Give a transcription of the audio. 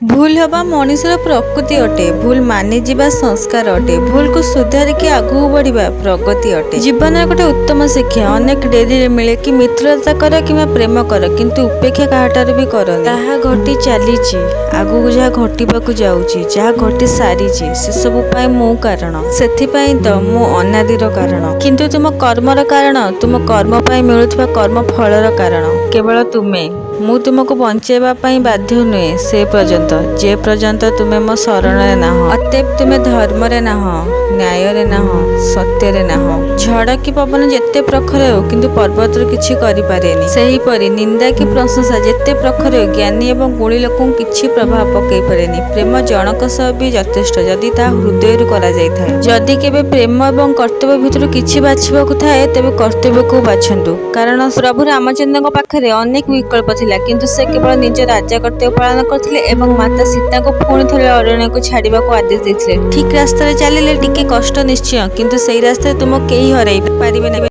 ଭୁଲ ହେବା ମଣିଷର ପ୍ରକୃତି ଅଟେ। ଭୁଲ ମାନିଯିବା ସଂସ୍କାର ଅଟେ। ଭୁଲକୁ ସୁଧାରିକି ଆଗକୁ ବଢ଼ିବା ପ୍ରଗତି ଅଟେ। ଜୀବନର ଗୋଟେ ଉତ୍ତମ ଶିକ୍ଷା ଅନେକ ଡେରିରେ ମିଳେ କି ମିତ୍ରତା କର କିମ୍ବା ପ୍ରେମ କର, କିନ୍ତୁ ଉପେକ୍ଷା କାହାଠାରୁ ବି କରନି। ତାହା ଘଟି ଚାଲିଛି, ଆଗକୁ ଯାହା ଘଟିବାକୁ ଯାଉଛି, ଯାହା ଘଟି ସାରିଛି, ସେସବୁ ପାଇଁ ମୁଁ କାରଣ। ସେଥିପାଇଁ ତ ମୁଁ ଅନାଦିର କାରଣ। କିନ୍ତୁ ତୁମ କର୍ମର କାରଣ, ତୁମ କର୍ମ ପାଇଁ ମିଳୁଥିବା କର୍ମ ଫଳର କାରଣ କେବଳ ତୁମେ। ମୁଁ ତୁମକୁ ବଞ୍ଚାଇବା ପାଇଁ ବାଧ୍ୟ ନୁହେଁ ସେ ପର୍ଯ୍ୟନ୍ତ, ଯେ ପର୍ଯ୍ୟନ୍ତ ତୁମେ ମୋ ଶରଣରେ ନାହଁ। ଅତଏବ ତୁମେ ଧର୍ମରେ ନାହଁ, ନ୍ୟାୟରେ ନାହଁ, ସତ୍ୟରେ ନାହଁ। ଝଡ଼ କି ପବନ ଯେତେ ପ୍ରଖର ହେଉ, କିନ୍ତୁ ପର୍ବତର କିଛି କରିପାରେନି। ସେହିପରି ନିନ୍ଦା କି ପ୍ରଶଂସା ଯେତେ ପ୍ରଖର ହେଉ, ଜ୍ଞାନୀ ଏବଂ ଗୁଣୀ ଲୋକଙ୍କୁ କିଛି ପ୍ରଭାବ ପକାଇ ପାରେନି। ପ୍ରେମ ଜଣକ ସହ ବି ଯଥେଷ୍ଟ, ଯଦି ତାହା ହୃଦୟରୁ କରାଯାଇଥାଏ। ଯଦି କେବେ ପ୍ରେମ ଏବଂ କର୍ତ୍ତବ୍ୟ ଭିତରୁ କିଛି ବାଛିବାକୁ ଥାଏ, ତେବେ କର୍ତ୍ତବ୍ୟକୁ ବାଛନ୍ତୁ। କାରଣ ପ୍ରଭୁ ରାମଚନ୍ଦ୍ରଙ୍କ ପାଖରେ ଅନେକ ବିକଳ୍ପ ଥିଲା, କିନ୍ତୁ ସେ କେବଳ ନିଜ ରାଜା କର୍ତ୍ତବ୍ୟ ପାଳନ କରିଥିଲେ ଏବଂ ମାତା ସୀତାଙ୍କୁ ପୁଣି ଥରେ ଅରଣ୍ୟକୁ ଛାଡ଼ିବାକୁ ଆଦେଶ ଦେଇଥିଲେ। ଠିକ୍ ରାସ୍ତାରେ ଚାଲିଲେ ଟିକେ କଷ୍ଟ ନିଶ୍ଚୟ, କିନ୍ତୁ ସେଇ ରାସ୍ତାରେ ତୁମକୁ କେହି ହରାଇ ପାରିବେ ନାହିଁ।